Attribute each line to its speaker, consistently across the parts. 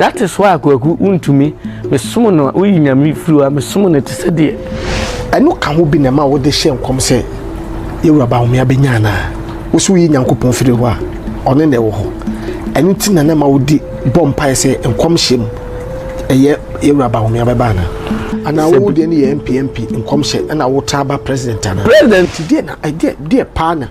Speaker 1: That is why Kwaku wontumi mesom no woyi Nyame firi hɔ a mesom no te sɛ deɛ.
Speaker 2: Ɛno ka ho bi na ɛma wode hyɛ nkɔm sɛ Yɛwura Bawumia bɛnya anaa? Wo sɛ woyi Nyankopɔn firi hɔ a, ɔne na ɛwɔ hɔ. Ɛno nti na na ɛma wode bɔ mpaeɛ sɛ nkɔmhyɛ mu ɛyɛ Yɛwura Bawumia bɛba anaa? Anaa wo deɛ no yɛ MP MP nkɔmhyɛ ɛna wotaa ba president anaa?
Speaker 1: President.
Speaker 2: Nti deɛ na ɛdeɛ deɛ paa na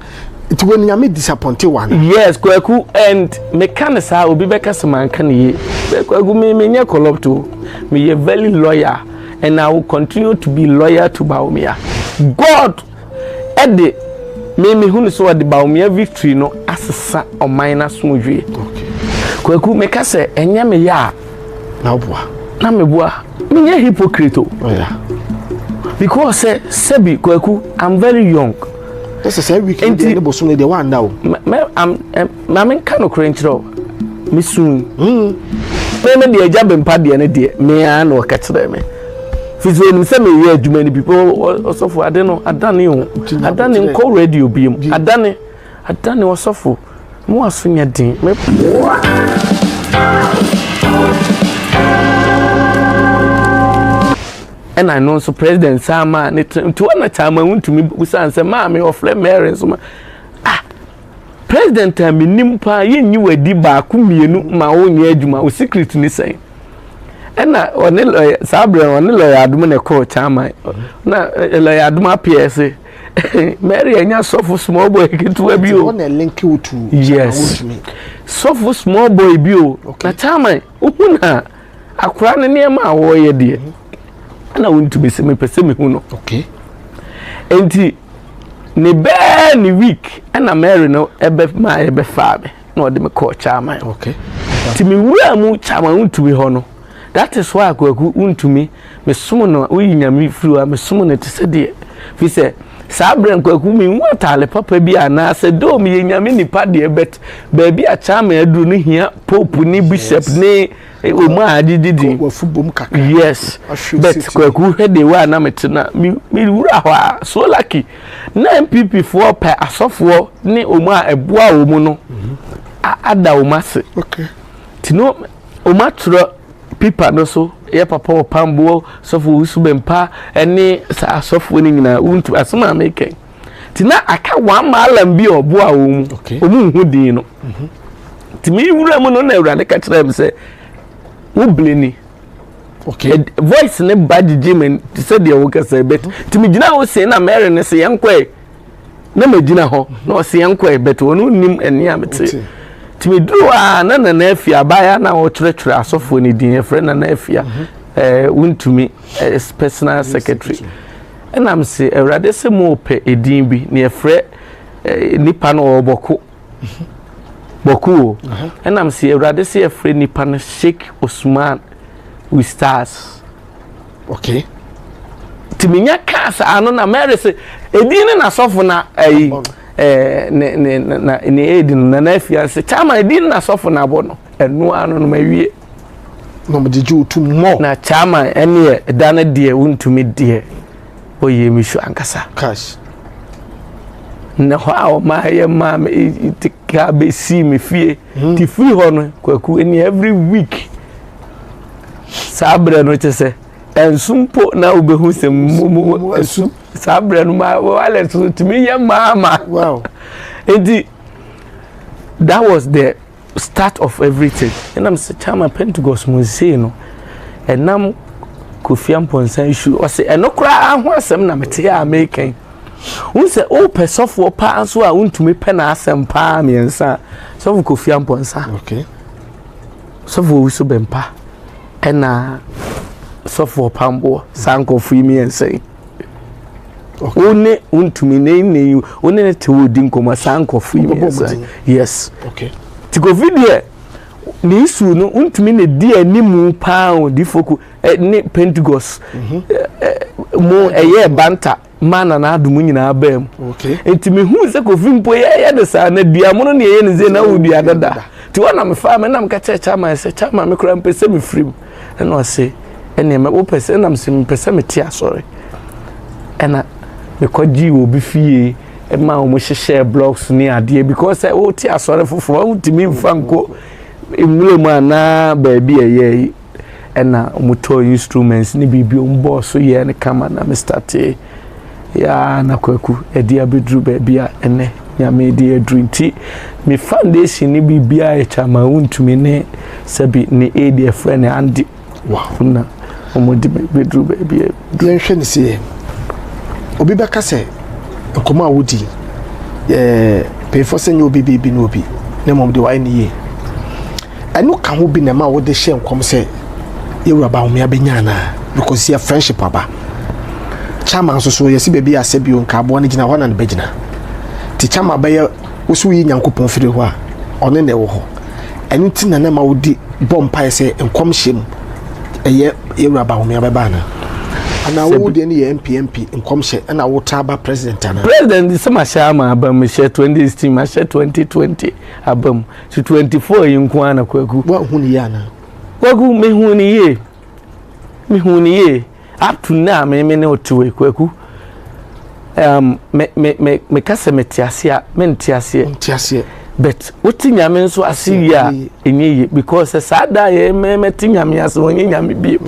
Speaker 2: Nti wei no Nyame disappointe wo ana?
Speaker 1: Yes Kwaku and me ka no saa obi bɛka sɛ manka no yie but Kwaku me me nyɛ corrupt o me yɛ very loyal and I will continue to be loyal to Bawumia God ɛde me me hu no sɛ ɔde Bawumia victory no asesa ɔman no asomdwie okay. Kwaku me ka sɛ ɛnyɛ me yɛ a
Speaker 2: na woboa
Speaker 1: na meboa menyɛ hypocrite o
Speaker 2: oh, yeah.
Speaker 1: because sɛ sɛbi Kwaku I'm very young
Speaker 2: Ɛsɛ sɛ week ni deɛ ne bosom ne deɛ wanda o.
Speaker 1: Mɛ am ɛ maame nka no korɛ nkyerɛ o. Me sun. Mm. Me me deɛ agya bɛmpa deɛ ne deɛ me ara na ɔka kyerɛ me. Fisi onim sɛ meyɛ adwuma no bi ɔsɔfo ade no adane o. Adane nkɔ radio bi mu. Adane adane ɔsɔfo. Mo aso nyɛ den. Me Ɛna ɛno nso president san maa ne tena nti wɔn na kyama ntumi busan sɛ maame ɔfrɛ Mary nso ma ah president a menim paa yɛnyi wadi baako mmienu ma wonyɛ adwuma o secret ne sɛn ɛna ɔne lɔya saa berɛ no ɔne lɔya adom na ɛkɔɔ kyama na lɔya adom apeɛ se Mary anya sɔfo small boy ketewa bi o yes sɔfo small boy bi o na kyama wohu na Akora no nneɛma a wɔreyɛ deɛ ɛna wontumi sɛ mepɛ sɛ mehu no.
Speaker 2: Okay.
Speaker 1: Nti ne bɛɛ ne week ɛna Mary no ɛbɛ maa ɛbɛfaa me na ɔde me kɔɔ Chairman.
Speaker 2: Okay.
Speaker 1: Nti me wura mu Chairman wontumi hɔ no. That is why Kwaku wontumi mesom no woyi nyame firi hɔ a mesom no te sɛ deɛ fi sɛ saa berɛ nkwaku menhu ataale papa bi anaasɛ doo meyɛ nyame nipa deɛ but baabi a Chairman aduru no hia pope ne bishop ne wɔn a agyegye din
Speaker 2: wafu bom kakra
Speaker 1: yes but kwaku hwɛ de wa na mete na me me wura hɔ a so lucky na npp foɔ pɛ asɔfoɔ ne wɔn a ɛboa wɔn no mhm. ada wɔn ase
Speaker 2: okay
Speaker 1: ti no wɔn atwerɛ pipa no so yɛ papa wɔ pamboɔ sɔfo wusu bɛmpa ɛne saa asɔfoɔ no nyinaa wontu asɛm a mekɛn ti na aka one malam bi a ɔboa wɔn mu wɔn nhu din no. Mm -hmm. Nti me wura mu no na awurade ka kyerɛ me sɛ wo bile ni.
Speaker 2: Okay.
Speaker 1: Voice ne ba gyegye me te sɛ deɛ wokasa but nti megyina hɔ sei na Mary ne sɛ yɛnkɔɛ na magyina hɔ na ɔsɛ yɛnkɔɛ but ɔno nnim ɛne a mete. Nti meduru hɔ a na Nana Afia abaayewa na ɔkyerɛkyerɛ asɔfoɔ no din yɛfrɛ Nana Afia ɛɛ wontumi ɛɛ personal secretary ɛna mese awurade sɛ mo pɛ edin bi na yɛfrɛ ɛɛ nipa no ɔwɔ Bɔko o. Ɛnam sɛ Awurade sɛ yɛfrɛ nipa no Sheikh Osman with stars.
Speaker 2: Okay.
Speaker 1: Nti menya kaa saa no na Mary sɛ edin ne n'asɔfo na ɛyi ɛɛ ne ne na ne edi no nana afia sɛ chairman edin ne n'asɔfo na abɔ no ɛno ano no ma wie.
Speaker 2: Na wɔn gyegye otu mɔ.
Speaker 1: Na chairman ɛneɛ ɛda no deɛ wontumi deɛ. Ɔyɛ me su ankasa.
Speaker 2: Cash.
Speaker 1: Na hɔ a ɔmaa yɛ maa me te kaa bɛsii me fie. Hmm. Te firi hɔ no kwaku ɛni every week saa berɛ no kyɛ sɛ ɛnso mpo na wobɛhu sɛ mu ɛsu saa berɛ no ma wallet so tumi yɛ maama.
Speaker 2: Wow.
Speaker 1: Nti that was the start of everything ɛnam sɛ chairman Pentecost mu nsei no ɛnam Kofi Amponsah issue ɔsɛ ɛno koraa ho asɛm na mete a mekan wohu sɛ wopɛ sɔfoɔ paa nso a wontumi pɛ n'asɛm paa mmiɛnsa sɔfo Kofi Amponsah
Speaker 2: okay.
Speaker 1: sɔfo Owusu Bɛmpa ɛna sɔfo Ɔpamboɔ saa nkurɔfoɔ yi mmiɛnsa yi Wo ne wontumi ne ne wo ne ne te wo di nkɔmɔ saa nkurɔfo yi mmiɛnsa yes ti kofi deɛ ne isu no wontumi ne di animu paa o di foko ne Pentecost mhm. mu ɛyɛ banta ma na n'adum nyinaa bɛɛ mu nti mehu sɛ kofi mpo yɛyɛ de saa na dua mono ne ɛyɛ ne sɛ na wo dua dada nti wɔn na mefa me nam ka kyerɛ kyama sɛ kyama me kora mpɛ sɛ mefiri mu Ɛna ɔse, ɛneɛ mɛ wopɛ sɛ, ɛna mese mepɛ sɛ mete asɔre. Ɛna mekɔgyee obi fie ma wɔn hyehyɛɛ blocks ne adeɛ because sɛ wote asɔre foforɔ wontumi mfa nkɔ. Nwura mu anaa baabi a ɛyɛ yi ɛna wɔtɔɔ instruments ne biribi wɔn bɔɔ so yɛɛ no kama na me startee yaa na Kwaku ɛde abɛduru baabi a ɛnɛ Nyame de aduru nti me foundation ne biribiara yɛ kyɛ ama wontumi ne sɛbi ne aid ɛfrɛ ne ande.
Speaker 2: Wow.
Speaker 1: Na wɔde me bɛduru baabi a.
Speaker 2: Yɛnhwɛ ne sɛ obi bɛka sɛ nkɔmmɔ a wodi ɛɛ mpanyinfoɔ sɛ nyɛ obi biribi ne obi na mmom deɛ wayɛ ne yie. Ɛno ka ho bi na ɛma wode hyɛ nkɔm sɛ yɛwura Bawumia bɛnya anaa because yɛ friendship aba. Chairman nso so yɛsi baabi a sɛ bio nka aboa no gyina hɔ na ne bɛgyina. Nti chairman bɛyɛ wo so woyi Nyankopɔn firi hɔ a ɔne na ɛwɔ hɔ. Ɛno nti na na ɛma wodi bɔ mpaeɛ sɛ nkɔmhyɛ mu ɛyɛ yɛwura Bawumia bɛba anaa? Anaa wo deɛ no yɛ MP MP nkɔmhyɛ ɛna wotaa ba president anaa?
Speaker 1: President sɛ mahyɛ ama aba mu, mehyɛ 2016, mahyɛ 2020 aba mu, so 24 yi nko ara na Kwaku.
Speaker 2: Woanhu ne yie anaa?
Speaker 1: Kwaku, mehu ne yie, mehu ne yie up to now. Me ne wote wei, Kwaku, me meka sɛ mete ase a, mente aseɛ.
Speaker 2: Nte aseɛ.
Speaker 1: But wote Nyame nso ase yie a, ɛnyɛ yie because sɛ saa da yɛ mɛte Nyame ase, wɔnyɛ Nyame bie.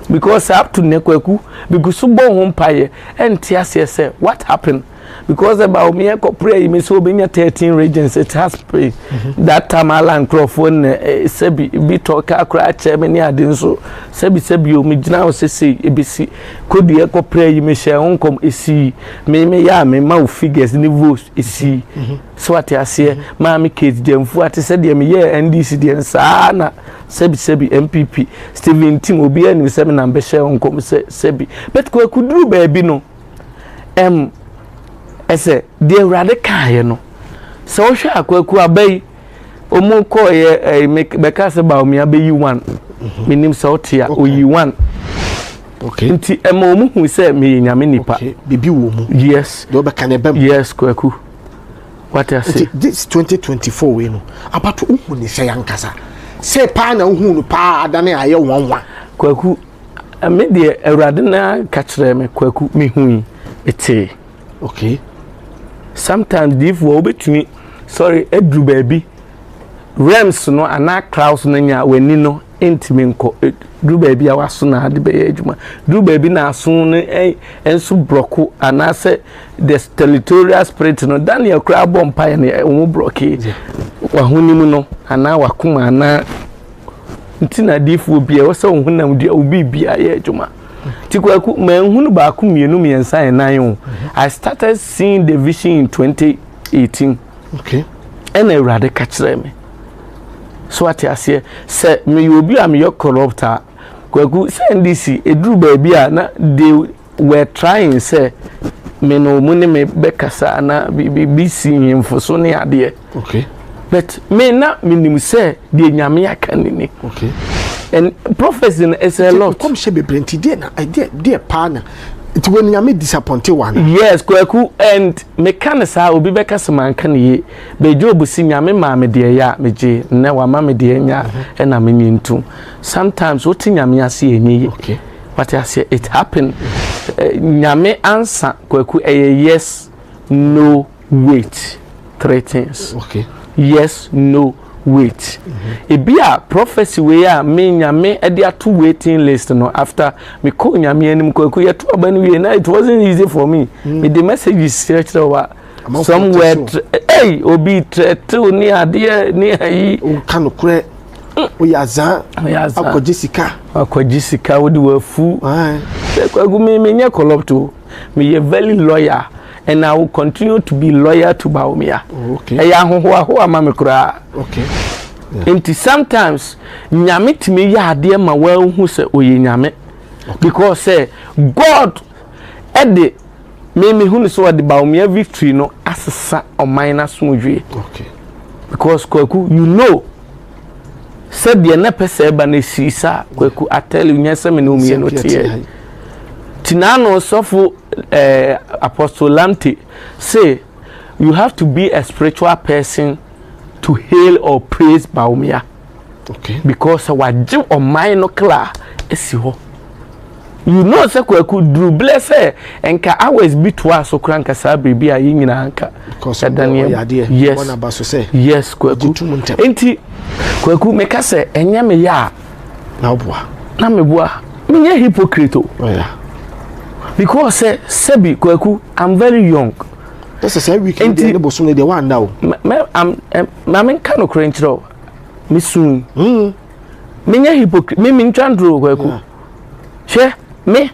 Speaker 1: Because up to nnɛ, Kwaku, bigu so bɔ ho mpaeɛ, ɛnte aseɛ sɛ what happened because ɛba omi ɛkɔ yi mi sɛ obɛnya 13 regions. It has paid that time ala nkurɔfoɔ na sɛbi bi tɔ kaa koraa kyɛ me ne ade nso sɛbi sɛbi o, mi gyina hɔ sese ebesi kodua kɔpere yi, mi hyɛ ho nkɔm esi mi yɛ a mi ma wo figures ne votes esi so ate aseɛ. Maame Kate Gyamfu ate sɛ deɛ mi yɛ NDC deɛ saa na sɛbi sɛbi NPP Stephen Tim obi anim sɛ mi nam bɛhyɛ ho nkɔm sɛ sɛbi, but Kwaku, duru baabi no ɛsɛ deɛ Awurade kaeɛ no sɛ wohwɛ akwaku aba yi ɔmu kɔɔyɛ ɛɛ bɛka sɛ Bawumia bɛyi one, menim sɛ wote a oyi one. Nti ɛma ɔmu hu sɛ meyɛ Nyame nipa.
Speaker 2: Biribi wɔ mu.
Speaker 1: Yes.
Speaker 2: Deɛ ɔbɛka ne bɛm.
Speaker 1: Yes, Kwaku, wate ase.
Speaker 2: Nti this 2024 wei no abato, wohu ne sɛ yankasa sɛ paa na wohu no paa adane ayɛ nwanwa?
Speaker 1: Kwaku, me deɛ Awurade na ka kyerɛ me. Kwaku, mehui metee. Sometimes diifoɔ wobɛtumi sorry aduru baabi realms no anaa clouds no nya w'ani no ntumi nkɔ duru baabi a waso na ade bɛyɛ adwuma duru baabi na aso no nso brɔko anaasɛ the territorial spirit no. Daniel koraa bɔ mpaeɛ no wɔn brɔke wahonim no anaa wakoma anaa nti na adiifoɔ bi a ɛwɔ sɛ wɔn honam dua obi bia yɛ adwuma. Nti Kwaku, manhunu baako, mmienu, mmiɛnsa, ɛnan o. I started seeing the vision in 2018. Ɛna Awurade ka kyerɛ me so ate aseɛ sɛ meyɛ obi a meyɛ corrupt a, Kwaku, sɛ NDC ɛduru baabi a na they were trying sɛ me no mu ne me bɛkasa ana biribi si nhemfo so ne adeɛ. But me na menim sɛ deɛ Nyame aka ne ni. And prophecy no is a lot.
Speaker 2: Nkɔmhyɛ bebree nti deɛ na deɛ paa na nti wɔn Nyame disappoint wa no?
Speaker 1: Yes, Kwaku, and meka ne saa, obi bɛka sɛ manka ne yie. Bɛgye obusi Nyame maa me deɛ yɛ a megye nnɛ wama me deɛ nya ɛna menye ntom. Sometimes wote Nyame ase ɛnyɛ yie. Wate aseɛ? It happen. Nyame ansa, Kwaku, ɛyɛ yes, no, wait, three things. Yes, no, wait. Ebi a prophecy wei a me Nyame de ato waiting list no after me kɔ Nyame anim, Kwaku, yɛto aba no wie na it wasn't easy for me. Me de messages kyerɛkyerɛ wa somewhere hey, obi trɛtew ne adeɛ ne ayi.
Speaker 2: Nka nokorɛ, woyɛ azaa, akɔgye sika.
Speaker 1: Akɔgye sika wode wafu sɛ Kwaku, me menyɛ corrupt o, meyɛ very loyal and I will continue to be loyal to Bawumia. Ɛyɛ ahohoahoa ma me koraa. Nti sometimes Nyame tumi yɛ adeɛ ma wɔahu sɛ ɔyɛ Nyame because sɛ God ɛde me mehu no sɛ ɔde Bawumia victory no asesa ɔman no asomdwie. Because Kwaku, you know sɛdeɛ na pɛ sɛ ɛba no esi saa. Kwaku, I tell you, nyɛ sɛ me ne wo mmienu teɛ tinano sɔfo Apostle Lamte say you have to be a spiritual person to hail or praise Bawumia. Because wagye ɔman no kra esi hɔ. You know sɛ Kwaku duru blɛ sɛ nka hours bi toa so kora nka saa biribi a yɛn nyinaa nka
Speaker 2: ɛdaneɛ.
Speaker 1: Yes, yes, Kwaku. Nti Kwaku, meka sɛ ɛnyɛ me yɛ a
Speaker 2: na woboa.
Speaker 1: Na meboa. Menyɛ hypocrite o.
Speaker 2: Oh, yeah.
Speaker 1: Because sɛ sɛbi, Kwaku, I'm very young.
Speaker 2: Ɛsɛ sɛ week ni deɛ ne bosom ne deɛ wanda o.
Speaker 1: Mɛ ma menka nokorɛ nkyerɛ o, mesun. Menyɛ hypocrite, me mentwa ndoro, Kwaku. Hwɛ, me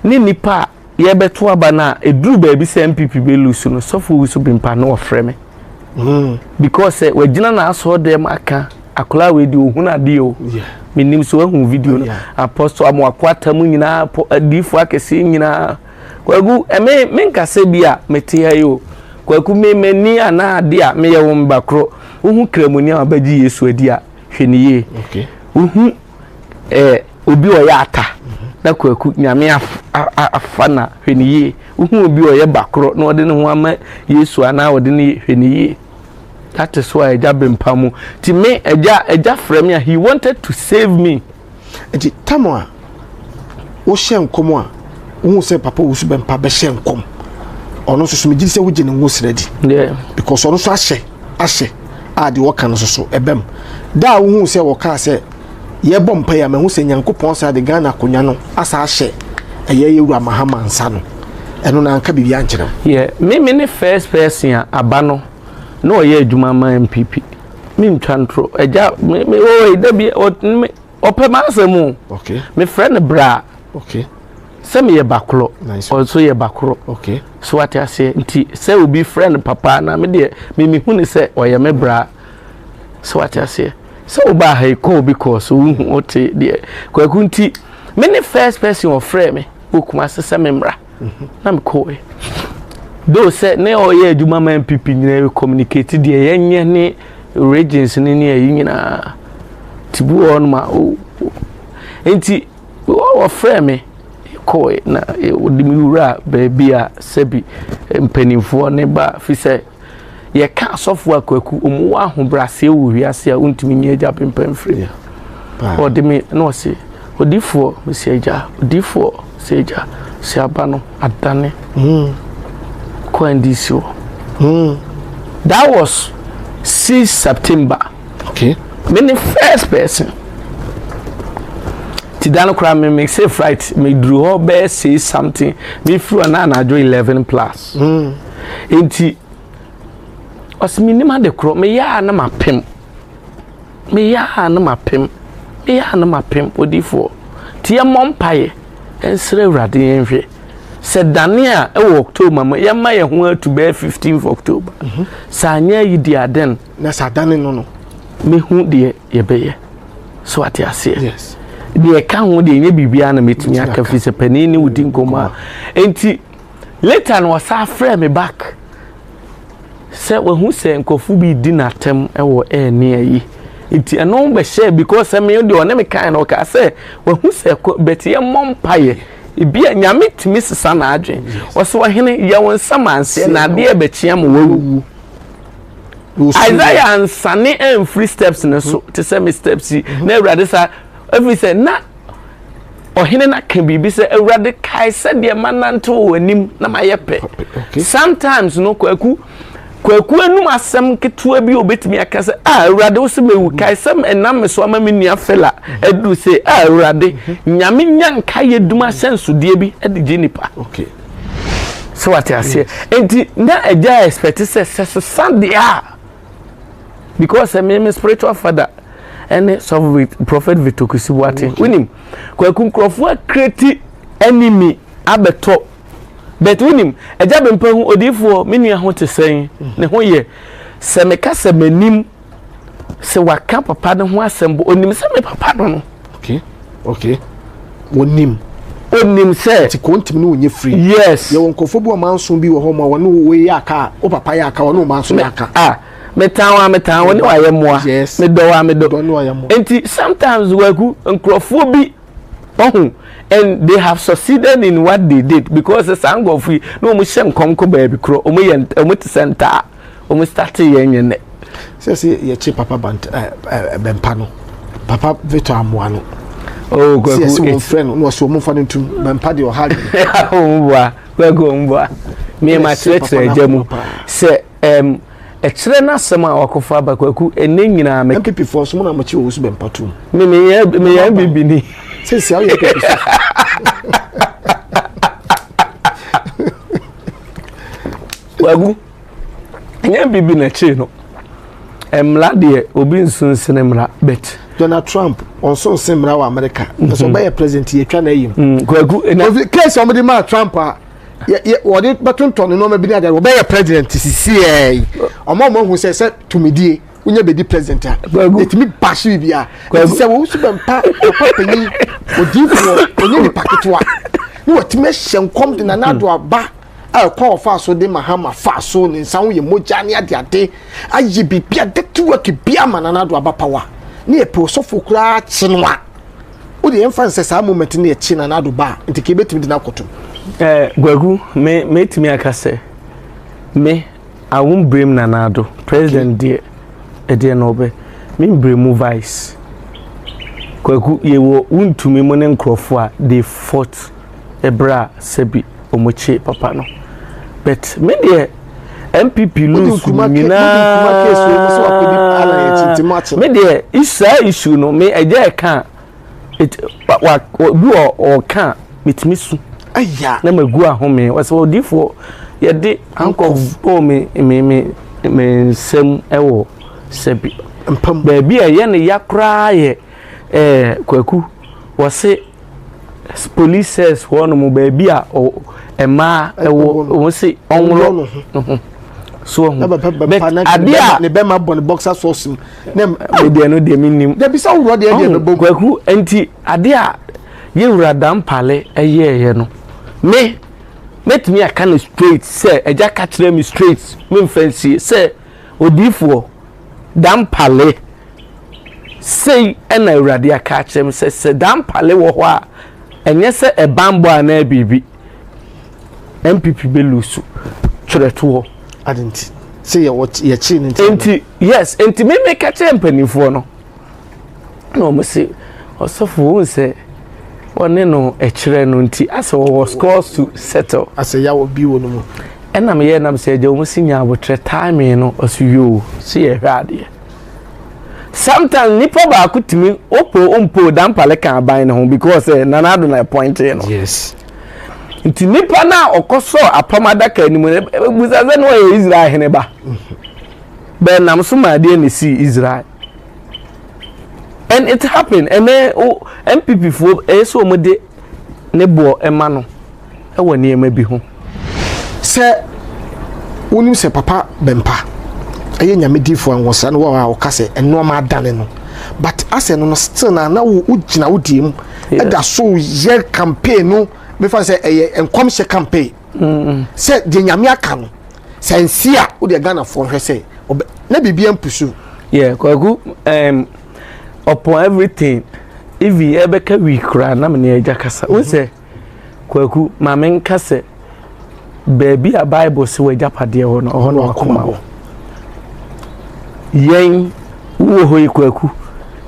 Speaker 1: ne nipa a yɛbɛto aba no a ɛduru baabi sɛ NPP bɛlose no, sɔfo Owusu Bempah na ɔfrɛ me. Because sɛ wagyina n'asɔɔ dɛm aka akwadaa wei deɛ ohun adeɛ o. Menim sɛ wahu video no. Apostle Amoako Atam nyinaa, adiifoɔ akɛseɛ nyinaa. Kwaku, ɛme menkasa bi a mete ha yi o. Kwaku, me m'ani anaa ade a meyɛ wo mba korɔ. Wohu kramoni a wabɛgye Yesu adi a, hwɛ ne yie. Wohu obi a ɔyɛ ata na Kwaku Nyame afa na hwɛ ne yie. Wohu obi a ɔyɛ bakorɔ na ɔde ne ho ama Yesu anaa ɔde ne hwɛ ne yie. That is why Agya Bempah mu. Ti me agya frɛ me a, he wanted to save me.
Speaker 2: Nti tam a wohyɛ nkɔm a wohu sɛ Papa Owusu Bempah bɛhyɛ nkɔm, ɔno nso so megye sɛ wogye ne ngo srɛ di because ɔno nso ahyɛ a deɛ wɔka no nso so ɛbɛm da a wohu sɛ wɔkaa sɛ yɛbɔ mpa yi a, mahu sɛ Nyankopɔn saa de Ghana akonnwa no asa ahyɛ ɛyɛ yɛwura Mahama nsa no, ɛno na anka biribi ankyerɛ wo?
Speaker 1: Yeah, me ne first person a aba no na ɔyɛ adwuma ma NPP. Me ntwa ntoro. Agya me oh dabi, me ɔpɛ m'asɛm o. Mefrɛ no bra. Sɛ meyɛ bakorɔ. Ɔnso yɛ bakorɔ. So wate aseɛ? Nti sɛ obi frɛ no papa na me deɛ me mehu ne sɛ ɔyɛ me bra. So wate aseɛ? Sɛ wobaa ha yi kɔ obi kɔɔ so wohu wote deɛ Kwaku, nti me ne first person ɔfrɛ me wɔ Kumase sɛ me mmra. Na mekɔɛ. Though sɛ ne ɔyɛ adwuma ma NPP nyinaa, communicate deɛ yɛnyɛ ne regions ne ayi nyinaa. Nti bi wɔ hɔnom a o nti wɔfrɛ me kɔɛ na wɔde me wura baabi a sɛbi mpanimfoɔ ne ba fi sɛ yɛka asɔfoɔ a, Kwaku, ɔmu wɔ ahobrɛaseɛ wɔ wiase a wontumi nyɛ Agya Bempah mfiri. Ɔde me na ɔse, "Odifoɔ," mesi agya, "odifoɔ," sɛ agya sɛ aba no adane kɔ NDC hɔ. That was 6 September. Me ne first person ti da no koraa me say flight me duru hɔ bɛyɛ 6 something, me firi hɔ na anadwo 11 plus. Nti ɔsɛ me nim ade korɔ meyɛ a na mapem, meyɛ a na mapem, meyɛ a na mapem. Odiifoɔ, nti yɛmmɔ mpaeɛ ɛnsrɛ Awurade, yɛnhwɛ sɛ dane a ɛwɔ October mu, yɛma yɛn ho atu bɛyɛ 15 October. Sɛ anyɛ yi di aden
Speaker 2: Na sɛ adane no,
Speaker 1: mehu deɛ yɛbɛyɛ. So ate aseɛ?
Speaker 2: Yes.
Speaker 1: Deɛ ɛka ho deɛ, ɛnyɛ biribiara na mɛtumi aka fi sɛ panin ne wodi nkɔmmɔ a. Nti later no ɔsa frɛ me back sɛ wahu sɛ nkurɔfo bi di n'atɛm wɔ ɛɛne ayi, nti ɛno bɛhyɛ because sɛ me deɛ ɔne me kan no, ɔka sɛ wahu sɛ bɛte yɛ mmɔ mpaeɛ, ebi a Nyame tumi sesa n'adwen. Ɔsɛ, "Ɔhene, yɛ wo nsɛm anseɛ na adeɛ bɛkyea ma wawu." Isaiah ansane amfiri steps ne so te sɛ me steps yi na Awurade sa ɛfiri sɛ na ɔhene no aka biribi sɛ, "Awurade, kae sɛdeɛ manante wɔ w'anim na mayɛ pɛ." Sometimes no, Kwaku anum asɛm ketewa bi a obetumi aka sɛ, "Ah, Awurade, wo sɛ mewu, kae sɛ ɛnam me so ama me nua fela aduru sɛ, ah Awurade." Nyame nya nka yɛ dum ahyɛnsodeɛ bi de gye nipa. Sɛ wate aseɛ? Nti na agya expect sɛ sesa deɛ a, because sɛ me spiritual father ɛne sɔfo Prophet Victor Kusi Boateng. Wonim, Kwaku, nkurɔfoɔ acreate enemy abɛtɔ, but wonim Agya Bempah hu odiifoɔ, me nua ho te sɛn, ne ho yɛ sɛ meka sɛ m'anim sɛ waka papa ne ho asɛm bo, onim sɛ me papa no.
Speaker 2: Okay, wɔnim.
Speaker 1: Onim sɛ
Speaker 2: Nti kò ntumi ne wɔnyɛ free.
Speaker 1: Yes.
Speaker 2: Yɛwɔ nkurɔfoɔ bi wɔ manso bi wɔ hɔ ma wɔne wo yɛ aka a, wo papa yɛ aka, wɔne wo manso yɛ aka.
Speaker 1: Ah, metan wa, metan wo ne wayɛ mmoa. Medɔ wa, medɔ.
Speaker 2: Dɔ ne wayɛ mmoa.
Speaker 1: Nti sometimes, Waku, nkurɔfoɔ bi ɔho and they have succeeded in what they did because saa nkurɔfoɔ yi na wɔn hyɛ nkɔm kɔ baabi korɔ, wɔn yɛ wɔn te sɛ ntaa wɔn start yɛn nyɛ nɛ.
Speaker 2: Sɛ yɛkye Papa Bant ɛ ɛ Bempah no, Papa Victor Amoa no.
Speaker 1: Oh,
Speaker 2: Kwaku. Sɛ wɔn frɛ no na wɔsɛ wɔn mfa no ntum bɛmpa deɛ ɔha
Speaker 1: adwene. Wɔn boa Kwaku wɔn boa. Me ma kyerɛkyerɛ agya mu sɛ ɛm ɛkyerɛ n'asɛm a wakɔfa aba Kwaku ɛnɛ nyinaa me.
Speaker 2: NPP foɔ nso mo na mo kye Owusu Bɛmpa tum.
Speaker 1: Me me yɛ me yɛ NPP ni.
Speaker 2: Sɛ si awo yɛ NPP so.
Speaker 1: Kwaku. Ɛnyɛ bibi na ɛkyee no. Mmara deɛ obi nso nsene mmara but.
Speaker 2: Donald Trump ɔnso nsen mmara wɔ America. Mhm. Nso ɔbɛyɛ president yɛtwa na ayi mu.
Speaker 1: Mm, kwaku
Speaker 2: na. Ofi case wɔn de maa Trump a yɛ yɛ wɔde bɛtontɔn ne nneɛma bi ne adeɛ wɔbɛyɛ president sisi yɛ yi. Ɔmo a wɔn ahu sɛ sɛ tumidie wonya bɛdi president a yɛtumi baahye biribiara. Ɛti sɛ wɔn nso bɛ mpa papa panyin odiifoɔ onye nipa ketewa ne wɔtumi ahyɛ nkɔm de Nana Addo aba. a ɛkwan a ɔfaa so de Mahama faa so ne nsa ho yɛ mogya ne adeade ayɛ biribi a dirty work bi ama Nana Addo aba power ne yɛpɛ ɔsɔfo koraa kye no a wode yɛmfa nsɛ saa moment no yɛkye Nana Addo ba a nti ka yɛbɛtumi de no akɔtom.
Speaker 1: Eh, Kwaku, me metumi aka sɛ me I won't blame Nana Addo. President deɛ ɛdeɛ na ɔbɛ me mbrɛ mu vice. Kwaku yɛwɔ wontumi mu ne nkurɔfoɔ a they fought ɛberɛ a sɛbi ɔmo kye papa no but me deɛ npp lose nyinaa me deɛ saa issue no me ɛgya ɛka wa bi wɔ ɔka a metumi su na magu ahome wɔsɛ odiifoɔ yɛde handcuff bɔɔ me me me me nsam ɛwɔ sɛbi baabi a ɛyɛ ne ya koraa yɛ ɛɛ kwaku wɔse Police cells hɔ nom baabi a mmaa ɛwɔ wɔn se ɔnworɔ ne ho so ɔho but adeɛ a
Speaker 2: ne bɛma bɔ ne boxer socks mu
Speaker 1: ne deɛ no deɛ mi nim
Speaker 2: dabi sɛ ɔworɔ deɛ deɛ bɛbɔ
Speaker 1: kwaku nti adeɛ a yɛwura dampale ɛyɛɛyɛ no me mɛtumi aka no straight sɛ agya ka kyerɛ me straight memfa nsie sɛ odiifoɔ dampale Sei na Awurade aka akyerɛ me sɛ, sɛ dampale wɔ hɔ a, ɛnyɛ sɛ ɛbanbɔ anaa biribi. NPP bɛ lusu twerɛtoɔ.
Speaker 2: Ade nti sɛ yɛwɔ yɛkyee no
Speaker 1: nti. Nti yes, nti me meka kyerɛ mpanimfoɔ no na wɔn se ɔsɔfo wɔn sɛ wɔne no ɛkyerɛ no nti asɛ wɔwɔ scores to settle.
Speaker 2: Asɛ yaw bi wɔ no mu.
Speaker 1: Ɛna meyɛ nam sɛ agya wɔn si nya abotrɛ timing no ɔso yoo se yɛhwɛ adeɛ. Sometimes nipa baako tumi opo ompo dampale ka aban ne ho because eh, Nana Addo na appointee no.
Speaker 2: Yes.
Speaker 1: Nti nipa no a ɔkɔsɔɔ apam adaka anim no busa sɛ na ɔyɛ Israel hene ba. Bɛn nam so ma adeɛ na esii Israel. And it happened. Ɛnɛ o NPP foɔ ɛyɛ sɛ wɔn de ne boɔ ɛma no ɛwɔ nneɛma bi ho.
Speaker 2: Sɛ wonim sɛ papa bɛmpa ɛyɛ nyame difoɔ anwɔsra no wɔ a ɔka sɛ nneɛma adane no but asɛ no no still na na wogyina wo deɛ mu ɛda so yɛ campaign no mefa sɛ ɛyɛ nkɔmhyɛ campaign sɛ deɛ nyame aka no sɛ nsi a wodeɛ Ghanafoɔ hwɛ sɛ na biribi ampusu.
Speaker 1: Yeah, Kwaku, um, upon everything, even ɛbɛka week koraa na mene agya kasa. Wo sɛ, Kwaku, ma menka sɛ baabi a Bible sɛ w'agyapadeɛ wɔ no, ɔhɔ na wakoma wɔ. Yɛn, wowɔ hɔ yi Kwaku,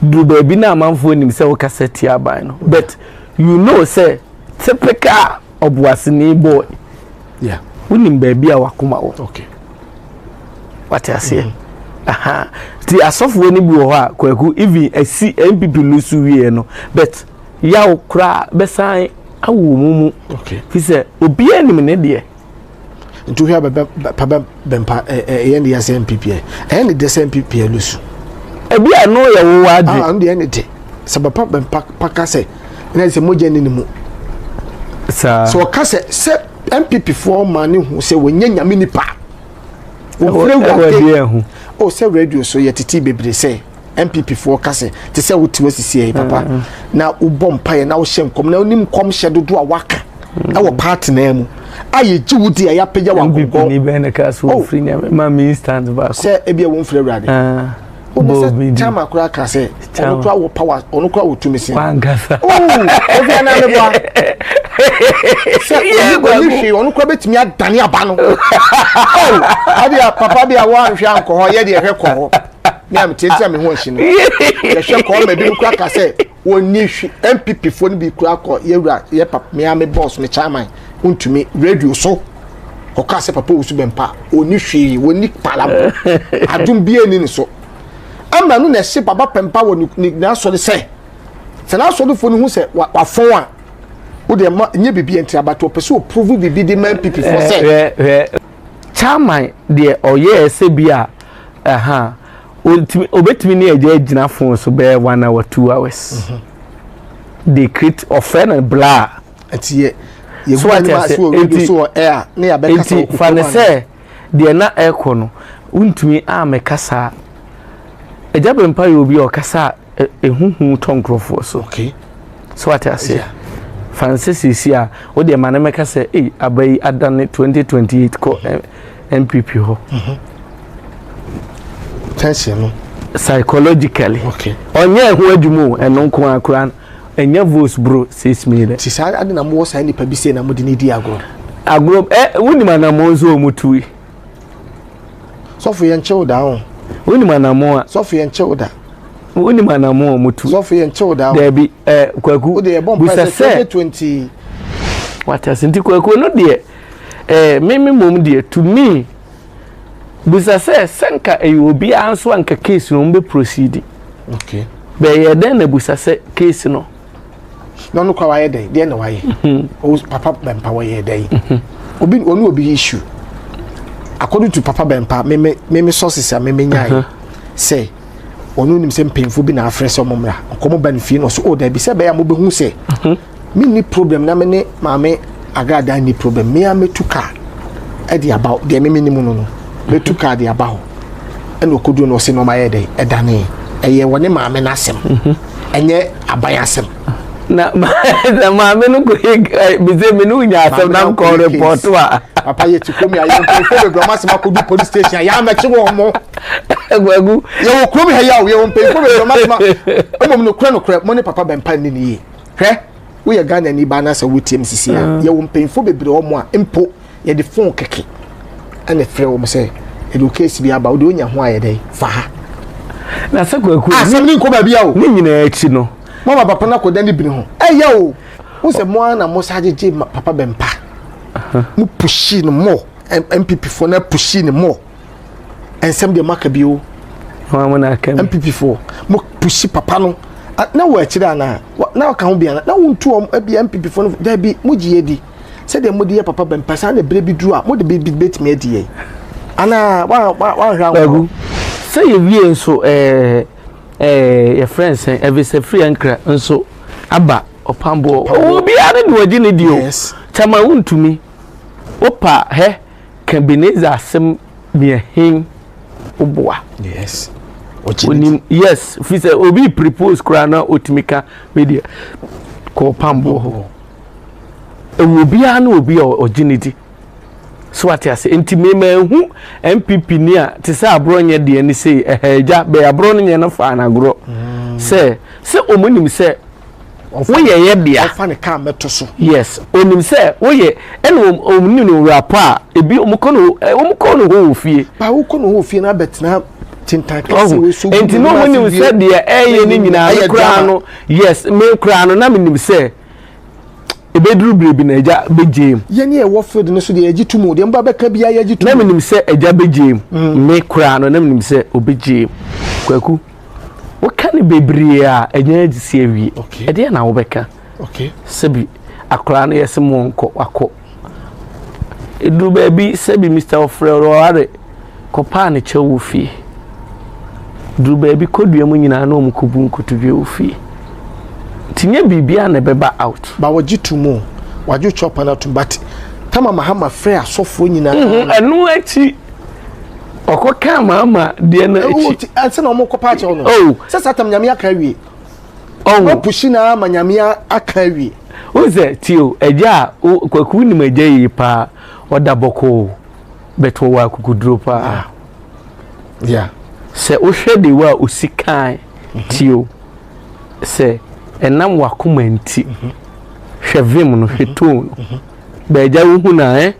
Speaker 1: duru baabi na amanfoɔ nim sɛ wokasa tia aban no. But you know sɛ typical ɔboaseni boy.
Speaker 2: Yeah.
Speaker 1: Wonim baabi a wakoma wɔ.
Speaker 2: Okay.
Speaker 1: Wate aseɛ. Mm -hmm. Aha. Ti asɔfoɔ no bi wɔ hɔ a Kwaku even asi NPP lusu wieɛ no but yaw koraa bɛsan awɔ wɔn mu.
Speaker 2: Okay.
Speaker 1: Fi sɛ obiara nim ne deɛ.
Speaker 2: Nti wohwɛ bɛbɛ pabɛ bɛmpa ɛyɛ ne yɛ sɛ NPP ɛyɛ ne deɛ sɛ NPP lusu.
Speaker 1: Ebi a no yɛ wo adwe.
Speaker 2: Ah, ɛno deɛ ne de. Sɛ papa bɛmpa paka sɛ na sɛ mogya ni ne mu.
Speaker 1: Saa.
Speaker 2: Sɛ ɔka sɛ sɛ NPP foɔ ma ne hu sɛ wɔnyɛ nyame nipa. Wɔfrɛ
Speaker 1: wurade.
Speaker 2: O sɛ radio so yɛ tete bebree sɛ NPP foɔ ka sɛ te sɛ wote wasisi yɛ papa mm. na wobɔ mpaeɛ na wohyɛ nkɔm na wonim nkɔmhyɛ dodoɔ a waka mm. ɛwɔ party naa mu a yɛgye wo di a yɛapagya wɔ
Speaker 1: akɔnkɔn. NPP ni bɛn na kaa so wɔfiri nyame ma me instant baako.
Speaker 2: Sɛ ebi a wɔmfiri awurade.
Speaker 1: Ah.
Speaker 2: Wọ́n sɛ chairman koraa ka sɛ ɔno koraa wɔ power ɔno koraa wɔ tumi sin.
Speaker 1: Wankasa.
Speaker 2: Oo obi anan mi bɔ a. Sɛ ɔni ɔni hwee ɔno koraa bɛtumi adane aba no. Oo ɔdi a papa bi a wɔanhwɛ ankɔ hɔ yɛ deɛ ɛhwɛ kɔ hɔ. Ne a mi tietia mi ho akyi no. Yɛhwɛ kɔ hɔ ma ebi mu koraa ka sɛ. Wɔnni hwi NPP foɔ no bi kura kɔ yɛwura yɛ papa mea me boss me chairman ntumi radio so ɔka sɛ papa Owusu Bɛmpa ɔnni hwee wɔnni palam adom biara ni ne so ama no na ɛhye papa Pɛmpa wɔ ne n'asɔre sɛ sɛ n'asɔrefoɔ no hu sɛ wafɔn a wodeɛ ma nyɛ biribi nti abato ɔpɛ sɛ ɔprovu biribi de ma NPP foɔ sɛ
Speaker 1: hwɛ chairman deɛ ɔyɛɛ sɛ bi a ɛha Otumi obetumi ne agya agyina phone so bɛyɛ one hour 2 hours. They create ɔfrɛ no bla.
Speaker 2: Nti yɛ yɛ gu anim ase wɔ radio so wɔ air ne yɛ abɛkasa wɔ
Speaker 1: Nti fa ne sɛ deɛ na ɛkɔ no wontumi amɛka saa. Agya Bɛmpa yɛ obi a ɔkasa a ɛho hu tɔ nkurɔfoɔ so.
Speaker 2: Okay.
Speaker 1: So wate aseɛ. Fa no sɛ seesei a wo deɛ ma no mɛka sɛ ei aba yi adane 2028 kɔ NPP hɔ.
Speaker 2: Tension no.
Speaker 1: Psychologically.
Speaker 2: Okay.
Speaker 1: Ɔnyɛ ɛho adwuma o ɛno nko ara koraa ɛnyɛ votes bro 6 million.
Speaker 2: Ti saa ade na mowɔ saa nipa bi sei na mode ne di agorɔ.
Speaker 1: Agorɔ ɛ wonim anammɔn nso wɔn tui.
Speaker 2: Sɔfo yɛn kyew da o.
Speaker 1: Wonim anammɔn a.
Speaker 2: Sɔfo yɛn kyew da.
Speaker 1: Wonim anammɔn a wɔn tu.
Speaker 2: Sɔfo yɛn kyew da o.
Speaker 1: Dɛbi ɛ Kwaku.
Speaker 2: O de yɛ bɔ mpa sɛ 2020.
Speaker 1: Wate ase nti Kwaku no deɛ ɛɛ mímí mom deɛ to me bisa sɛ sɛ nka ɛyɛ obiara nso anka case no wɔn bɛ proceed.
Speaker 2: Okay.
Speaker 1: Bɛyɛ dɛn na busa sɛ case no.
Speaker 2: Na ɔno kora wayɛ dɛn deɛ na wayɛ mhm. Papa Bɛmpa wɔyɛ dɛn mhm. Obi ɔne obi issue according to Papa Bɛmpa meme meme sources a meme nyae mhm. Sɛ ɔno nim sɛ mpanyinfoɔ bi na afrɛ sɛ ɔmo mmra nkɔmɔ ba ne fie na ɔso oh dabi sɛ ɛbɛyɛ a mobɛhu sɛ menni problem na me ne maame Agradaa nni problem me a mɛtu kaa ɛde aba deɛ meme nim no no mɛtu kaa de aba hɔ ɛna ɔkɔduru no ɔse nɔɔma yɛ dɛn ɛdane ɛyɛ wɔ ne maame no asɛm ɛnyɛ aban asɛm.
Speaker 1: Na na maame no kɔ yɛ bise mi no nya asɛm na nkɔ report a.
Speaker 2: Papa yɛ ti kurom yɛ ayɛ mpanyinfoɔ bebree ɔmo asɛm akɔdu police station a yɛ amɛkye wɔn mo.
Speaker 1: Aguagu.
Speaker 2: Yɛwɔ kurom ha yi a yɛwɔ mpanyinfoɔ bebree ɔmo asɛm a mmom nokorɛ nokorɛ mo ne papa Bɛmpa nni ne yie hwɛ woyɛ Ghana ni ba anaasɛ wotie me sisi a mm. yɛwɔ mpanyinfoɔ bebree ɔmo a mpo yɛde phone kɛkɛ ɛna frɛ wɔn sɛ ɛde o case bi aba wode onya ho ayɛ dɛ fa ha.
Speaker 1: Na sɛ Kwaku
Speaker 2: asɛm ne nkɔ baabi a o.
Speaker 1: Ne nyinaa akyi no.
Speaker 2: Mama papa no akɔda ne bini ho ɛyɛ o wo sɛ mo ara na mo sa gyegye papa Bɛmpa mo pushi no mo NPP foɔ na pushi no mo nsɛm deɛ mo aka bi o. NPP foɔ mo pushi papa no na wɔ akyire anaa na ɔka ho bi anaa na wontu wɔn ebi NPP foɔ no daabi mo gye yɛ di sɛdeɛ mode yɛ papa Bɛmpa saa na berɛ bi duru a mode biribi bɛtumi adi yɛn anaa wanhwɛ
Speaker 1: ankɔ. Sɛ yɛwie nso ɛɛ ɛɛ yɛfrɛ nsɛn ɛfisɛ firi ankra nso aba ɔpamboɔ obiara ne de wɔgye ne di o kyama wontumi wopa hɛ ka Ebenezer asɛm miɛhen woboa.
Speaker 2: Yes.
Speaker 1: Onim yes fi sɛ obi prepose koraa na otumi ka media kɔ ɔpamboɔ hɔ. Ɛwɔ obiara ne obi a ɔgye ne di. So ate ase nti mema ehu NPP ni a te sɛ aborɔ nyɛ deɛ ne sei ɛhɛ agya bɛyɛ aborɔ no nyɛ no faa n'agorɔ sɛ sɛ wɔn nim sɛ woyɛ yɛ dea.
Speaker 2: Ɔfa ne kaa mɛto so.
Speaker 1: Yes onim sɛ woyɛ ɛna wɔn nim no wura pa a ebi wɔn kɔ no wɔn kɔ no hɔ wɔ fie.
Speaker 2: Ba wokɔ no hɔ wɔ fie na abɛtena tintan kɛse wɔ so.
Speaker 1: Nti na wɔn nim sɛ deɛ ɛyɛ ne nyinaa me koraa no yes me koraa no na me nim sɛ. Ebeduru bere bi na agya bɛgyae mu.
Speaker 2: Yɛn a yɛwɔ field no so deɛ yɛgye tom o, deɛ mba bɛka biara yɛgye tom.
Speaker 1: Na menim sɛ agya bɛgyae mu. Mm. Me koraa no, na menim sɛ ɔbɛgyae mu. Kwaku, woka no bebree a, ɛnyɛ agye si awie.
Speaker 2: Okay.
Speaker 1: Ɛdeɛ na wobɛka.
Speaker 2: Okay.
Speaker 1: Sɛbi, akwaraa no yɛse mo nkɔ, wakɔ. Ɛduru baabi sɛbi Mr. Ɔfrɛ kɔpaa ne kyɛw wɔ fie. Duru baabi kɔdua mu nyinaa na wɔn kɔbu nkotodwe wɔ fie. Nti nyɛ biribiara na ɛbɛba out.
Speaker 2: Ba wɔgye to mu o, wɔagye chop no atom but tama Mahama frɛ asɔfoɔ nyinaa.
Speaker 1: Mhm, ɛno akyi ɔkɔ kaa Mahama deɛ no akyi.
Speaker 2: Ɛsɛ na wɔn kɔ pa akyɛw no.
Speaker 1: Oh.
Speaker 2: Sɛ saa tam Nyame aka awie.
Speaker 1: Oh.
Speaker 2: Wɔpushi na ama Nyame aka awie.
Speaker 1: Wohu sɛ tio agya a Kwaku nim agya yie paa ɔda bɔkɔɔ but ɔwɔ akokoduro paa.
Speaker 2: Yeah.
Speaker 1: Sɛ wohwɛ de wo a osi kan tio sɛ ɛnam wakoma nti hwɛ vim no hwɛ tone no bɛɛgya wohu na ɛ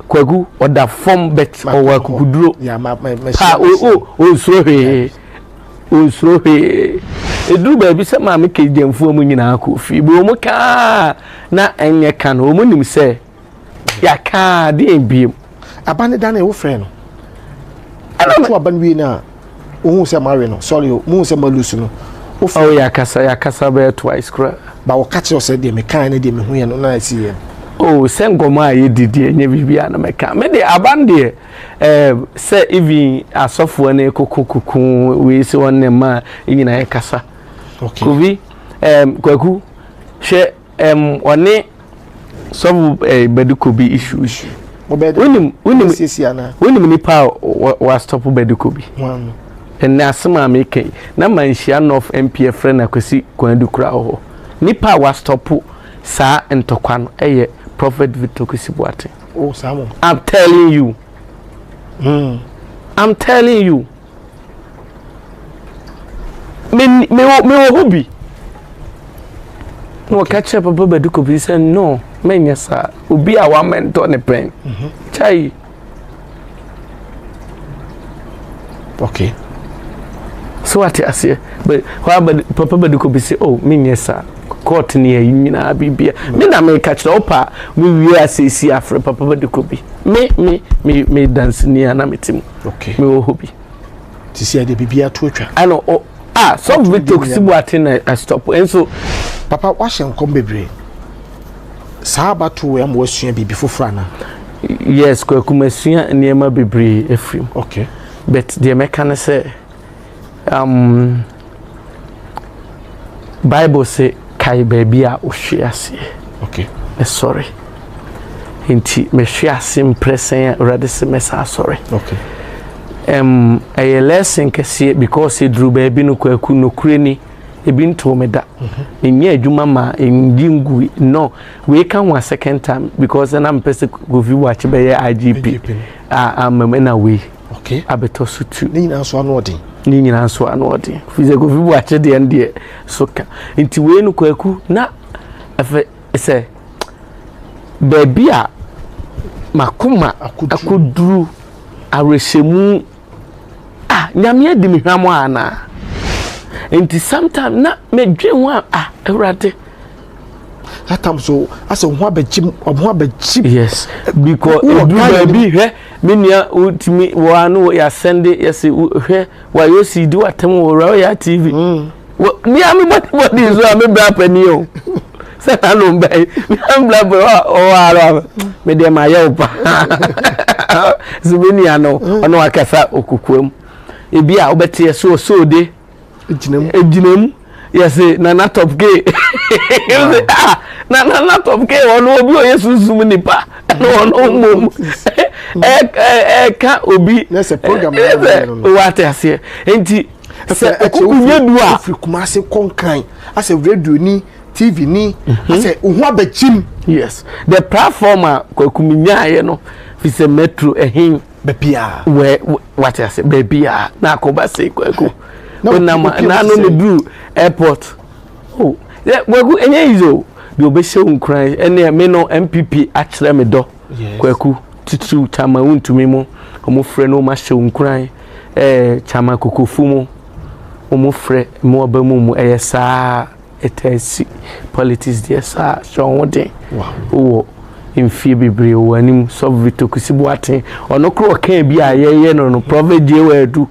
Speaker 1: Kwaku ɔda fam but ɔwɔ akokoduro paa o onsuro hwee onsuro hwee. Ɛduru baabi sɛ maame kegyamfoɔ mu nyinaa kɔ fie bi wɔn kaa na ɛnyɛ ka no wɔn nim sɛ yɛaka deɛ biem.
Speaker 2: Aba ne da no wofrɛ no. Ɛna to aba no wie no a wohu sɛ mawe no sorry o muhu sɛ malusu no.
Speaker 1: Wofrɛ. Oh yɛakasa yɛakasa bɛyɛ twice koraa.
Speaker 2: Ba wɔka kyerɛ sɛ deɛ mekae ne deɛ mehu yɛ no na ɛsi yɛ.
Speaker 1: Oh sɛ nkɔmmɔ a yɛdi deɛ nyɛ biribi a na mɛka me deɛ aba no deɛ eh, sɛ even asɔfoɔ ne koko koko wei sɛ wɔn ne mma nyinaa yɛkasa.
Speaker 2: Okay.
Speaker 1: Kofi eh, Kwaku hwɛ um, ɔne sɔfo eh, Badu Kobi issue issue. Wonim wonim wonim nipa a wa stop Badu Kobi. Ɛnna asɛm a meka yi na manhyia North MP ɛfrɛ no Akwasi Kwadu koraa wɔ hɔ. Nipa a wa stop saa ntɔkwa no ɛyɛ Prophet Victor Kwesi Boateng.
Speaker 2: Oh, saa mo.
Speaker 1: I'm telling you. I'm telling you. Me me wɔ me wɔ hɔ bi. Na wɔka kyerɛ papa Badu Kobi sɛ no menyɛ saa. Obi a wamɛntɔ ne pɛn. Mhm. Kyai.
Speaker 2: Okay.
Speaker 1: So wate aseɛ. But hɔ a papa Badu Kobi sɛ oh menyɛ saa. Court ne ayi nyinaa biribia. Me na meka kyerɛ wo pa mewie asɛsi afrɛ papa Badu Kobi. Me me me me danseni a na mete mu.
Speaker 2: Okay.
Speaker 1: Mewɔ hɔ bi.
Speaker 2: Ti sɛ deɛ biribi ato atwa.
Speaker 1: Ɛna o ah sɔfo Victor Kusibu ate na stop nso.
Speaker 2: Papa wahyɛ nkɔm bebree. Saa abato wei ama wasua biribi foforɔ ana?
Speaker 1: Yes, Kwaku masua nneɛma bebree afiri mu.
Speaker 2: Okay.
Speaker 1: But deɛ mɛka ne sɛ um, Bible se kae baabi a wohwe aseɛ.
Speaker 2: Okay.
Speaker 1: Na sɔre. Nti mehwe ase mprɛsɛn a Awurade se mɛsa asɔre.
Speaker 2: Okay.
Speaker 1: Um, ɛyɛ lesson kɛseɛ because ɛduru baabi no kwaku nokorɛ ni ebi ntoo me da. Menyɛ adwuma ma ɛnyi ngui no wei ka ho a second time because na mepɛ sɛ Kofi Boakye bɛyɛ IGP a ama mu ɛna wei.
Speaker 2: Okay.
Speaker 1: Abɛtɔ so tu.
Speaker 2: Ne nyinaa nso ano ɔden.
Speaker 1: Ne nyinaa nso ano ɔden. Fi sɛ Kofi Boakye deɛ no deɛ so ka. Nti wei no Kwaku na ɛfɛ sɛ baabi a makoma akɔduru awerɛhyɛmu ah nyame adi me hwam anaa nti sometimes na medwen ho a ah awurade
Speaker 2: that time so asɛ ho abɛgye ho abɛgye.
Speaker 1: yes because edu baabi hwɛ me nua wotumi wɔ ano yɛasɛnde yɛsɛ hwɛ wayɛ osi di watam wɔ royal tv mm. me a me bɔde bɔde so a me bra pani o sɛ na no mbɛ me a me bra pani ɔwɔ ara me deɛ ma yɛ wo pa so me nua no ɔno akasa okukuam ebi a wobɛte yɛ so ɔsɛ ode egyina mu yɛse nana top k ah na nana top k ɔno obi ɔyɛ sunsum nipa ɛna ɔno mmom ɛka obi ɛsɛ wate aseɛ nti sɛ okuku nye du a
Speaker 2: ofiri kumase kɔnkan asɛ radio ni tv ni mhm. asɛ ohun abɛkyim.
Speaker 1: yes the platform a kwaku mi nyaayɛ no fi sɛ metro ɛhin.
Speaker 2: Baabiara.
Speaker 1: Wɛ wate ase baabiara na akɔba se kwaku. Onam n'ano ne duru airport. Oh, yɛ kwaku ɛnyɛ easy o. Deɛ ɔbɛhyɛ wo nkuran ɛne me no MPP akyerɛ me dɔ. Kwaku titiriw Chama wontumi mu wɔn frɛ no wɔn ahyɛ wo nkuran ɛɛ Chama kokofu mu wɔn frɛ mu ɔba mu mu ɛyɛ saa. Ɛtaa si. Politics deɛ saa hyɛ wo ho den. Wowɔ mfie bebree wɔ w'anim. Sɔfo Victor Kusi Boateng, ɔno koro ɔkaa bi a yɛyɛ no no, Prophet J.O. Adu,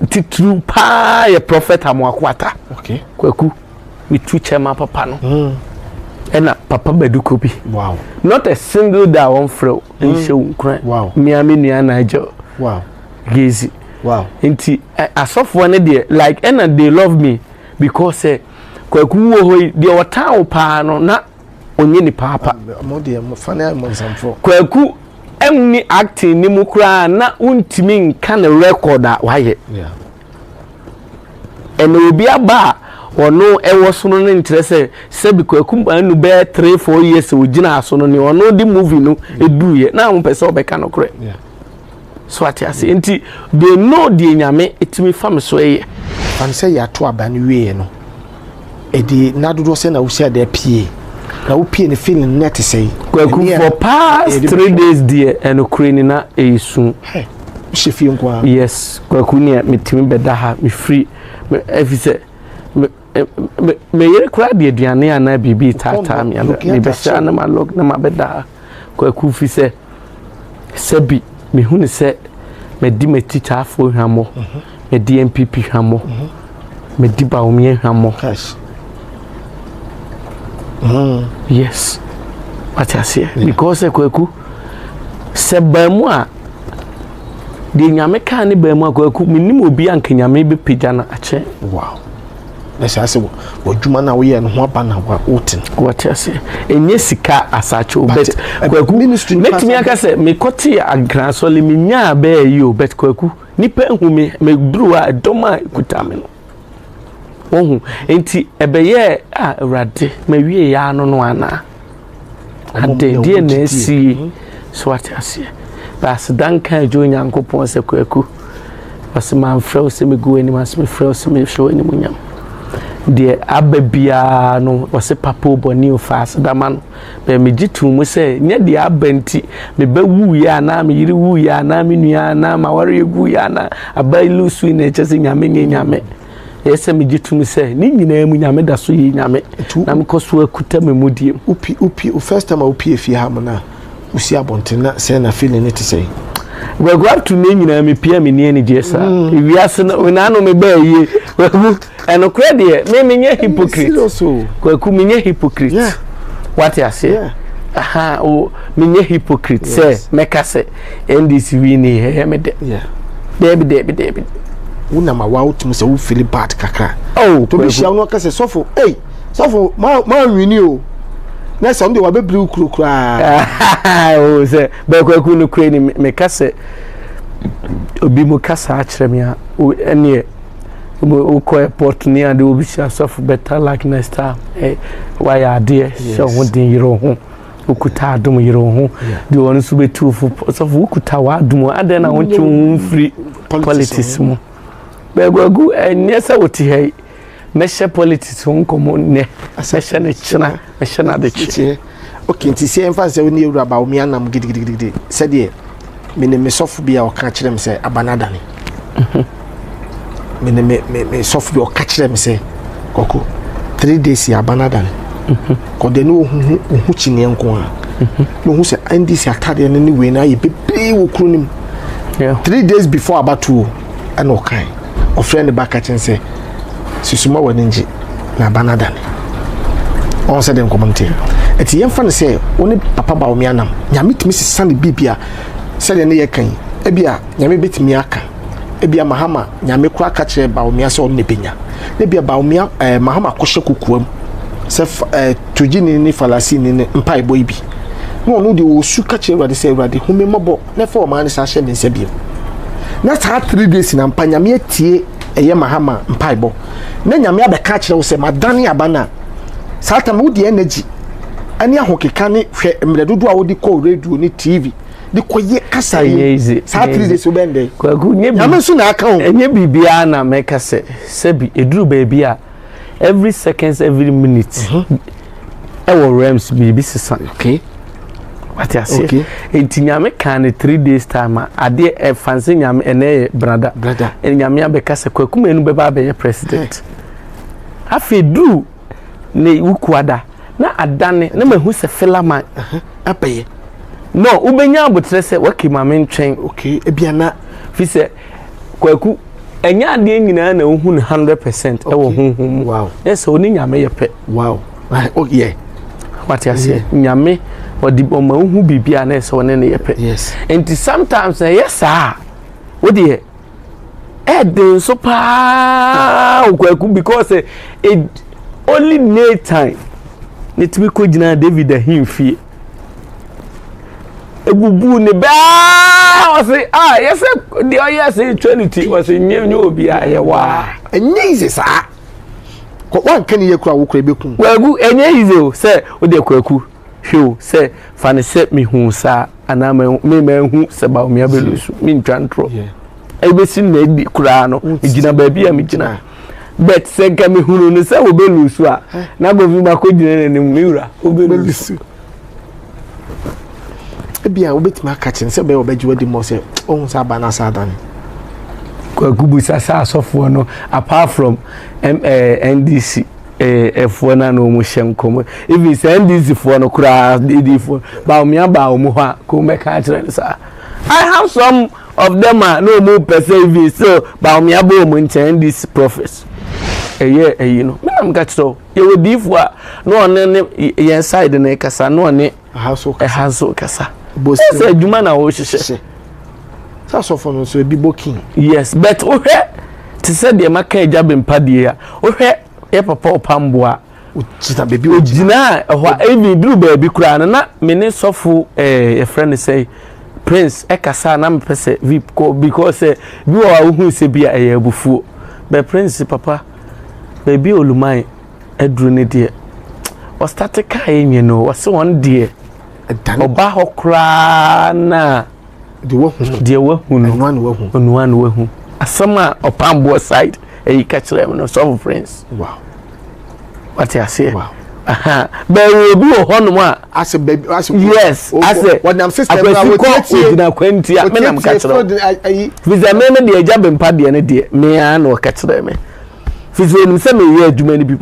Speaker 1: titiriw paa yɛ Prophet Amoako Atta.
Speaker 2: Okay.
Speaker 1: Kwaku, metu kyɛ ma papa no. Ɛna Papa Badu Kobi.
Speaker 2: Wow.
Speaker 1: Not a single day a wɔmfrɛ wo nhyɛ wo nkuran.
Speaker 2: Wow.
Speaker 1: Mmea me nua Nigel.
Speaker 2: Wow.
Speaker 1: Gezi.
Speaker 2: Wow.
Speaker 1: Nti asɔfoɔ no deɛ like ɛna they love me. Because sɛ Kwaku wɔ hɔ yi deɛ ɔtan wo paa no na ɔnyɛ nipa apa.
Speaker 2: Mo deɛ mo fa ne mmɔnsamfoɔ.
Speaker 1: Kwaku ɛnni acting ne mu koraa na wontumi nka ne record a wayɛ. Ɛna obi aba a ɔno ɛwɔ so no ne nkyerɛ sɛ sɛbi Kwaku Manu bɛyɛ 3 4 years ogyina so no ne ɔno de movie no eduruiɛ na wɔn pɛ sɛ ɔbɛka no korɛ. So ate ase? Nti they know deɛ Nyame tumi fa me so yɛ.
Speaker 2: Fa no sɛ yɛato aba no wieɛ no, ɛde nna dodoɔ sɛn na wohyɛɛ da pie? Na wo pie no feeling no na ɛte sɛn?
Speaker 1: Kwaku for past 3 days deɛ ɛnokorɛ ni na ɛyɛ su.
Speaker 2: Hey, wohyɛ fie nko ara?
Speaker 1: Yes, Kwaku nea metumi bɛda ha mefiri ɛfiri sɛ. Me me yere koraa de aduane anaa biribi retaataa me a mebɛhyɛ na ma log na mabɛda ha kwaku fi sɛ sɛbi mehu ne sɛ madi m'atikyafoɔ hwammɔ mhm. madi npp hwammɔ mhm. madi Bawumia hwammɔ mm. yes wate aseɛ because sɛ kwaku sɛ baa mu a Deɛ Nyame kaa ne baa mu a Kwaku, mennim obi a nka Nyame bɛpagya no akyɛn.
Speaker 2: Wow. Na saa sɛ w'adwuma no a woyɛ no ho aba na wote no.
Speaker 1: Wɔte aseɛ. Ɛnyɛ sika asakye o, but eh, Kwaku, mɛtumi aka sɛ mekɔtee Agra asɔle menyaa bɛɛ yi o, but Kwaku, nipa ehu me, meduru a ɛdɔm a ɛkuta me no. Wohu? Enti ɛbɛyɛɛ a Awurade, mawie yɛ ano no anaa? Ade, deɛ na asi yi? So wate aseɛ? Ba aseda nka agya Onyankopɔn sɛ kwaku. Ɔse mamfrɛ wo sɛ megu w'anim ase, mefrɛ wo sɛ mehwɛ w'animuonyam. Deɛ aba biara no, ɔse papa o bɔne o, fa aseda ma no. Bɛ megye too mu sɛ nyɛ deɛ aba nti me ba wuiɛ anaa me yere wuiɛ anaa me nua anaa m'awareɛ guiɛ anaa aba yi lusu na ɛkyɛ sɛ nyame nyɛ nyame. Ɛyɛ sɛ megye tom sɛ ne nyinaa mu nyame da so yɛ nyame na mekɔ so akuta me mudie mu.
Speaker 2: Wopi wopi wo first time a wopie fie ha mo na wosi abɔnten na sɛn na feeling ne te sɛn?
Speaker 1: Kwaku up to ne nyinaa mepie a menni anigyeɛ saa. Mm. Wiase no naano mebaa yie. Kwaku Ɛnokorɛ deɛ me menyɛ hypocrite kwaku menyɛ hypocrite wate aseɛ aha o menyɛ hypocrite sɛ mɛka sɛ NDC wii ni ɛyɛ me dɛ dɛbi dɛbi dɛbi.
Speaker 2: Wonam awa wotumi sɛ wo feel bad kakra. Oh tobi hyia wo no ɔka sɛ sɔfo ei sɔfo ma ma nwini o na sɛ ɔno deɛ wabɛbiri wo kuro koraa.
Speaker 1: O sɛ bɛkwaku no kure ni meka sɛ obi mu kasa akyerɛ me a ɛneɛ. Wokɔ airport ne ade obi hyɛ asɔfo better luck next time. Eh, wayɛ adeɛ hyɛ ho den yere ho. Wokuta adom yere ho. Deɛ ɔno nso bɛtu fo sɔfo wokuta w'adom adɛn na wontwe wo ho mfiri politics mu. Bɛguagu ɛnyɛ sɛ wote ha yi. Mɛhyɛ politics ho nkɔmmɔ nnɛ. Mɛhyɛ no kyena, mɛhyɛ no adekye.
Speaker 2: Okay, nti sɛ yɛmfa sɛ wo ne awura ba wo me anam gidigidigidi sɛdeɛ me ne me sɔfo bi a ɔka kyerɛ me sɛ aba no adane me ne me me me sɔfo bi ɔka kyerɛ me sɛ kɔkɔ 3 days yɛ aba no adane kɔdeɛ ne ohuhu ohu kyiniɛ nko a na ohu sɛ NDC atadeɛ no ne wei no ayɛ bebree wɔ kuro no mu 3 days before abatoɔ ɛna ɔkae ɔfrɛ ne ba ka kyɛn sɛ susuma w'ani ngye na aba no adane ɔn sɛ de nkɔmɔ no teɛ ɛti yɛmfa no sɛ wo ne papa ba omi anam nyame tumi sesa ne biribia sɛdeɛ ne yɛ kan ebi a nyame bɛtumi aka ebi a mahama nyame kora ka kyerɛ Bawumia sɛ ɔno na ɛbɛnya na ebi a Bawumia ɛɛ mahama kɔhyɛ kokoam sɛ ɛɛ togyini ne falasini ne mpaebɔ yi bi na ɔno deɛ ɔsu ka kyerɛ awurade sɛ awurade hu me mmɔbɔ na ɛfa ɔman no saa hyɛ me nsa bio na saa 3 days na mpa nyame atie ɛyɛ mahama mpaebɔ na nyame abɛka akyerɛ wo sɛ madane aba no a saa tam wode energy ɛne ahokeka ne hwɛ mmerɛ dodoɔ a wode kɔɔ radio ne tv de kɔyɛ kasa yi saa 3 days wobɛn dɛn
Speaker 1: kwaku nyɛ
Speaker 2: nyame nso na aka o
Speaker 1: ɛnyɛ biribiara na mɛka sɛ sɛbi ɛduru baabi a every seconds every minute ɛwɔ realms biribi sesa
Speaker 2: okay
Speaker 1: wate aseɛ okay. nti nyame kaa ne 3 days time a adeɛ ɛfa sɛ nyame ɛnɛ yɛ brada
Speaker 2: brada
Speaker 1: nyame abɛka sɛ kwaku manu bɛba abɛyɛ president afei duru ne wukuada na adane na mahu sɛ filaman
Speaker 2: abɛyɛ
Speaker 1: no wobɛnya abotrɛ sɛ wake ma me ntwɛn
Speaker 2: okay ebia na
Speaker 1: fi sɛ kwaku ɛnyɛ adeɛ nyinaa na wohu no 100% ɛwɔ honhom mu
Speaker 2: wow
Speaker 1: na sɛ wo ne nyame yɛ pɛ
Speaker 2: wow oh yeah
Speaker 1: wate aseɛ nyame ɔde ɔma wohu biribi a na ɛsɛ ɔne ne yɛ pɛ
Speaker 2: yes
Speaker 1: nti sometimes na ɛyɛ saa a wodeɛ ɛden so paa okwaku because eh, it only Nathan ne tumi kɔ gyina David ahemfie ebubu ne bɛɛ ɔse ah yɛsɛ deɛ ɔyɛ sɛ etwa ne ti ɔse nye nye obi a yɛ waa.
Speaker 2: Ɛnyɛ easy saa wanka ne yɛ kura wo kura ebɛkum.
Speaker 1: Kwaku ɛnyɛ easy o sɛ o deɛ kwaku hwɛ o sɛ fa ne sɛ mehu saa anaa me ma ehu sɛ Bawumia bɛ lose me ntwa ntorɔ ebesi na ebi koraa no megyina baabi a megyina but sɛ nka mehunu no sɛ wɔbɛ lose a na kofi ma kɔ gyina n'anim me wura wɔbɛ lose.
Speaker 2: Ebia wobɛtumi aka kyerɛ sɛ bɛyɛ ɔbɛgye wadi mmɔ sɛ ɔhu sɛ aba no asa adane.
Speaker 1: Kwaku busa sɛ asɔfoɔ no apart from M eh, NDC eh, ɛfoɔ no a na wɔn hyɛ nkɔmɔ even sɛ NDC foɔ no koraa didifoɔ Bawumia baa wɔn hɔ a kò mɛka akyerɛ no saa I have some of them a na wɔn pɛ sɛ even still Bawumia bɔ wɔn nkyɛn NDC prophets ɛyɛ ɛyi no me na meka kyerɛ wo yɛwɔ diifoɔ a na ɔne ne yɛn side no kasa na ɔne ɛha nso kasa sɛ adwuma na wɔhyehyɛ
Speaker 2: sɛ asɔfo no nso ebi bɔ king.
Speaker 1: Yes, but wohwɛ te sɛ deɛ maka agya bempa deɛ a, wohwɛ yɛ papa ɔpamboa.
Speaker 2: Ogyina baabi
Speaker 1: ogyina ɛhɔ a even duru baabi koraa no na me ne sɔfo ɛɛ yɛfrɛ no sɛ prince ɛkasa na mepɛ sɛ vip kɔ because sɛ bi wɔ a wohu sɛ bi a ɛyɛ abufuo bɛ prince papa baabi a oluman aduru ne deɛ ɔstate kaa yɛ nyɛ no wɔse wɔn deɛ ɔba hɔ koraa na
Speaker 2: Deɛ wahu no.
Speaker 1: Deɛ wahu no.
Speaker 2: Ɛno na wahu.
Speaker 1: Ɔno na wahu. Asɛm a ɔpam boɔ side ɛyi ka kyerɛ me no sɔfo prince.
Speaker 2: Wow.
Speaker 1: Wate aseɛ.
Speaker 2: Wow.
Speaker 1: Aha. Bɛɛwɔ obi wɔ hɔnom a.
Speaker 2: Asɛ baabi asɛ.
Speaker 1: Yes. Asɛ.
Speaker 2: Wɔnam system na
Speaker 1: wɔtietie. Akwasi kɔ ogyina kwantia. Me nam ka kyerɛ wo. Fisɛ me me deɛ agya bempa deɛ ne deɛ me ara na ɔka kyerɛ me. Fisɛ onim sɛ meyɛ adwuma no bi.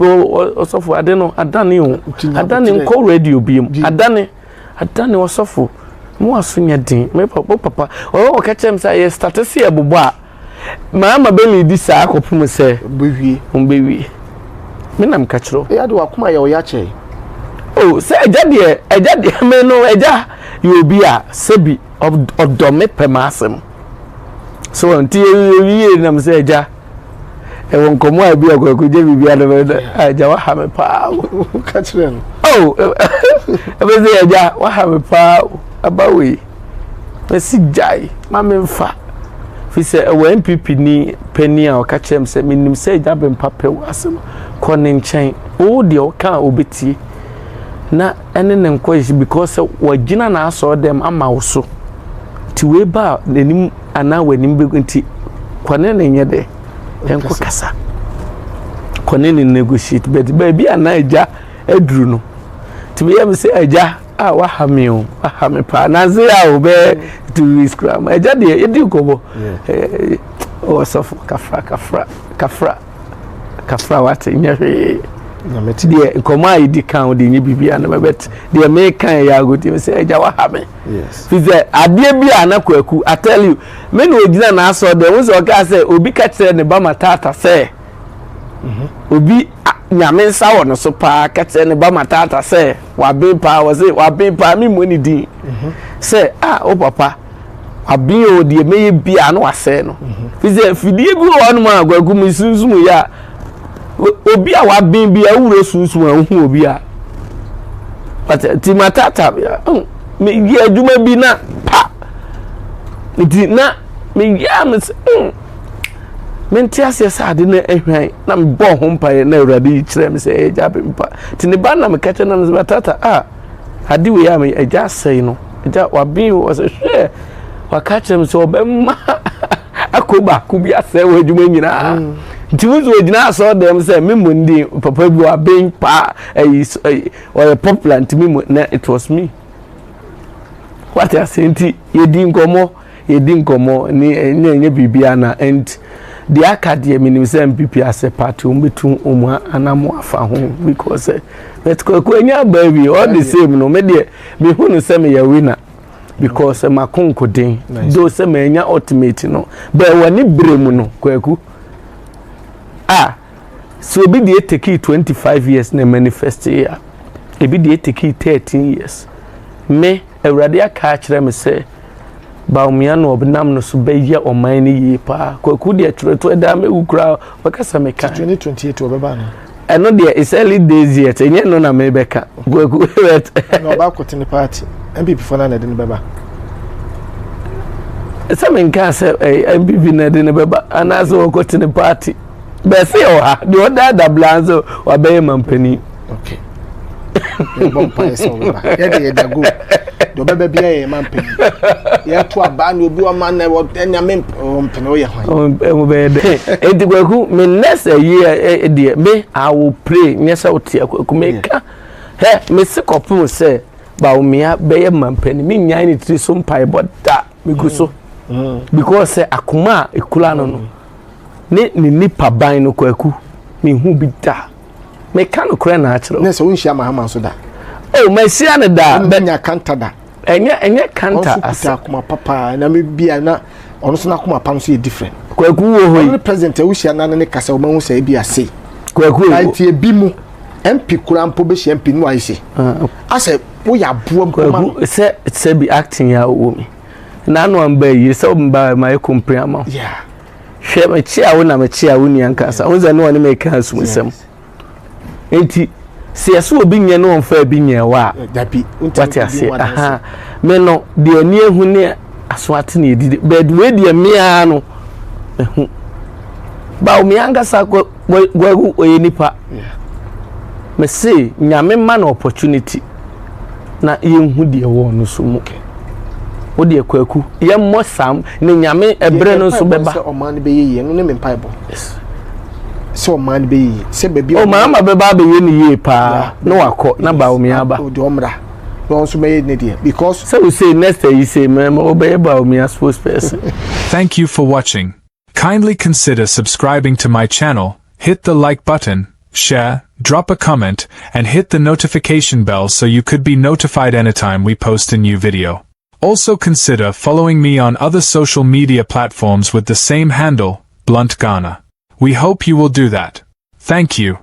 Speaker 1: Ɔsɔfo ade no adane o. Adane nkɔ radio bi mu. Adane. Adane ɔsɔfo, mo aso nyɛ den. Me papa, wo papa, ɔwɔ ɔka kyerɛ me sɛ yɛ starte sɛ yɛbobɔ a, maa ma bɛ leadi saa kɔpem sɛ
Speaker 2: bɛwie.
Speaker 1: Wɔn bɛwie. Me na meka kyerɛ wo.
Speaker 2: Ɛyɛ de wakoma yɛ ɔya kyɛe.
Speaker 1: Oh, sɛ agya deɛ, agya deɛ, me no, agya yɛ obi a sɛbi ɔdɔ me pɛ m'asɛm. So nti yɛwie nam sɛ agya, ɛwɔ nkɔmmɔ a bi a kwaku gye biribi a no agya waha me paa o.
Speaker 2: Ka kyerɛ no.
Speaker 1: Oh, ɛbɛ sɛ agya waha me paa o, aba wei. Mɛsi gyae, ma memfa. Fi sɛ ɛwɔ NPP ni panin a ɔka kyerɛ me sɛ menim sɛ agya bɛmpa pɛ wo asɛm kɔ ne nkyɛn. Wo deɛ ɔka a ɔbɛtie. Na ɛne ne nkɔ because sɛ wagyina n'asɔre dɛm ama wo so. Nti wei ba a n'anim anaa w'anim bɛgu nti kɔ ne ne nyɛ dɛ ɛnkɔ kasa kɔ ne ne negotiate but baabi a na agya aduru no nti meyɛ me sɛ agya a waha me o waha me paa nanse a o bɛyɛ 2 weeks koraa ma agya deɛ yɛdi nkɔmmɔ ɔwɔ sɔfo kafra kafra kafra kafra wate nyɛ hwee deɛ nkɔmmɔ a yɛdi kan wo deɛ nyɛ biribiara no mɛbɛt deɛ meka yɛ agodi me sɛ agya waha me. Fi sɛ adeɛ bi a na kwaku I tell you me na ogyina n'asɔ dɛ wo sɛ ɔkaa sɛ obi ka kyerɛ ne ba matata sɛ mhm. obi nyame nsa wɔ no so paa ka kyerɛ ne ba matata sɛ waben paa wɔ sɛ waben paa me mmɔ ne din mhm. sɛ a wo papa waben o deɛ mɛyɛ bia na wasɛe no mhm. fi sɛ fidie bi wɔ hɔnom a kwaku me sunsum yɛ a obi a waben bi a wowura sunsum a wohu obi a nti matata meyɛ adwuma bi na pa nti na meyɛ a mesɛ mm mente aseɛ sɛ ade no ahwan na mebɔɔ ho mpaeɛ na awurade yi kyerɛ me sɛ ɛyɛ gya bempa nti ne ba na meka kyerɛ na mesɛ matata a ade wei a me agya asɛe no agya waben wɔ sɛ hwɛ waka kyerɛ me sɛ ɔbɛma akɔ baako bi asɛe wɔ adwuma nyinaa mm. nti mo nso ogyina asɔre dɛm sɛ me mo ndi papa bi waben paa ɛyi ɛyi ɔyɛ popular nti me mo na it was me wate ase nti yɛdi nkɔmmɔ yɛdi nkɔmmɔ ne ɛnyɛ ɛnyɛ biribiara na and deɛ aka deɛ menim sɛ npp asɛ party wɔn bɛtu wɔn anamo afa ho because eh, but kwaku anya aba awie all the same no me deɛ mehu no sɛ meyɛ winner because mm. mako nkoden though sɛ manya ultimate no bɛɛ wɔ ne berɛ mu no kwaku a sɛ obi deɛ take 25 years na manifest yi a ebi deɛ take 13 years me awurade aka akyerɛ me sɛ Bawumia na ɔnam no so bɛyɛ ɔman no yie paa. Kwaku deɛ twerɛtoɔ ɛda mɛwu koraa ɔbɛka sɛ meka.
Speaker 2: 2028 ɔbɛba no.
Speaker 1: Ɛno deɛ it's early days yet ɛnyɛ no na mebɛka. Kwaku
Speaker 2: but. Ɛna ɔba akɔte ne party NPP foɔ no na ɛde no bɛba.
Speaker 1: Sɛ menka sɛ NPP na ɛde no bɛba anaasɛ ɔkɔte ne party. Bɛsɛ yɛ wɔ ha deɛ ɔda bla nso wabɛyɛ mampanin.
Speaker 2: Okay. Yɛbɔ mpaeɛ sɛ ɔbɛba. Yɛde yɛda go. Deɛ ɔbɛba biara yɛ mampanin. Yɛto aba na obi ɔma na ɛna me mpene woyɛ hwan.
Speaker 1: Ɛmo bɛyɛ dɛ. Enti kwaku me next ayi deɛ me I will pray nyɛ sɛ wote kwaku meka hɛ me se kɔpem sɛ Bawumia bɛyɛ mampanin me nyan ne tiri so mpaebɔ da megu so mm. because sɛ akoma a ekura no no. Mm. Ne ne nipa ban no Kwaku, mehu bi da. Meka nokorɛ na akyerɛ wo.
Speaker 2: Ne sɛ wonhyia Mahama nso da?
Speaker 1: Oh, mahyia no da.
Speaker 2: Wone nya kanta da?
Speaker 1: Ɛnyɛ ɛnyɛ kanta
Speaker 2: ase. Ɔno nso kuta akoma papa na me bia na ɔno nso n'akoma pa nso yɛ different.
Speaker 1: Kwaku wɔ hɔ yi.
Speaker 2: Ɔno ne president a wohyia na ne kasa ɔma hu sɛ ebi ase.
Speaker 1: Kwaku
Speaker 2: na nti ebi mu MP kura mpo bɛhyia MP no ayɛ se. Ah. Asɛ woyɛ aboa mpo ma no.
Speaker 1: Kwaku sɛ sɛ bi acting ya wɔ mi. Na ano amba yi sɛ mba ma yɛ kompre ama.
Speaker 2: Yeah.
Speaker 1: Hwɛ mekyea wo na mekyea wo nua nkasa. Wo sɛ ne ɔne me ka asumsɛm. Nti sɛ yɛsɛ obi nyɛ ne ɔmfa bi nyɛ wɔ a
Speaker 2: dabi
Speaker 1: wate aseɛ aha me no deɛ ani ehu ne aso ate ne edidi but wei deɛ mmea no ehu bawo me ankasa gwagu ɔyɛ nipa me se nyame ma no opportunity na yɛnhu deɛ ɛwɔ ɔno so mu wo deɛ kwaku yɛmmɔ sam ne nyame ɛberɛ no nso bɛba
Speaker 2: sɛ ɔman no bɛyɛ yie ɛno ne me mpaebɔ sɛ ɔman no bɛyɛ yie sɛ baabi
Speaker 1: ɔman ama bɛba abɛyɛ ne yie paa na wakɔ na Bawumia aba
Speaker 2: deɛ ɔmmra na ɔno nso bɛyɛ ne deɛ because
Speaker 1: sɛ wo sei next ayi sei mɛma wobɛyɛ Bawumia spokesperson.
Speaker 3: Thank you for watching. Kindly consider subscribing to my channel, hit the like button, share, drop a comment, and hit the notification bell so you could be notified anytime we post a new video. Also consider following me on other social media platforms with the same handle, Blunt Ghana. We hope you will do that. Thank you.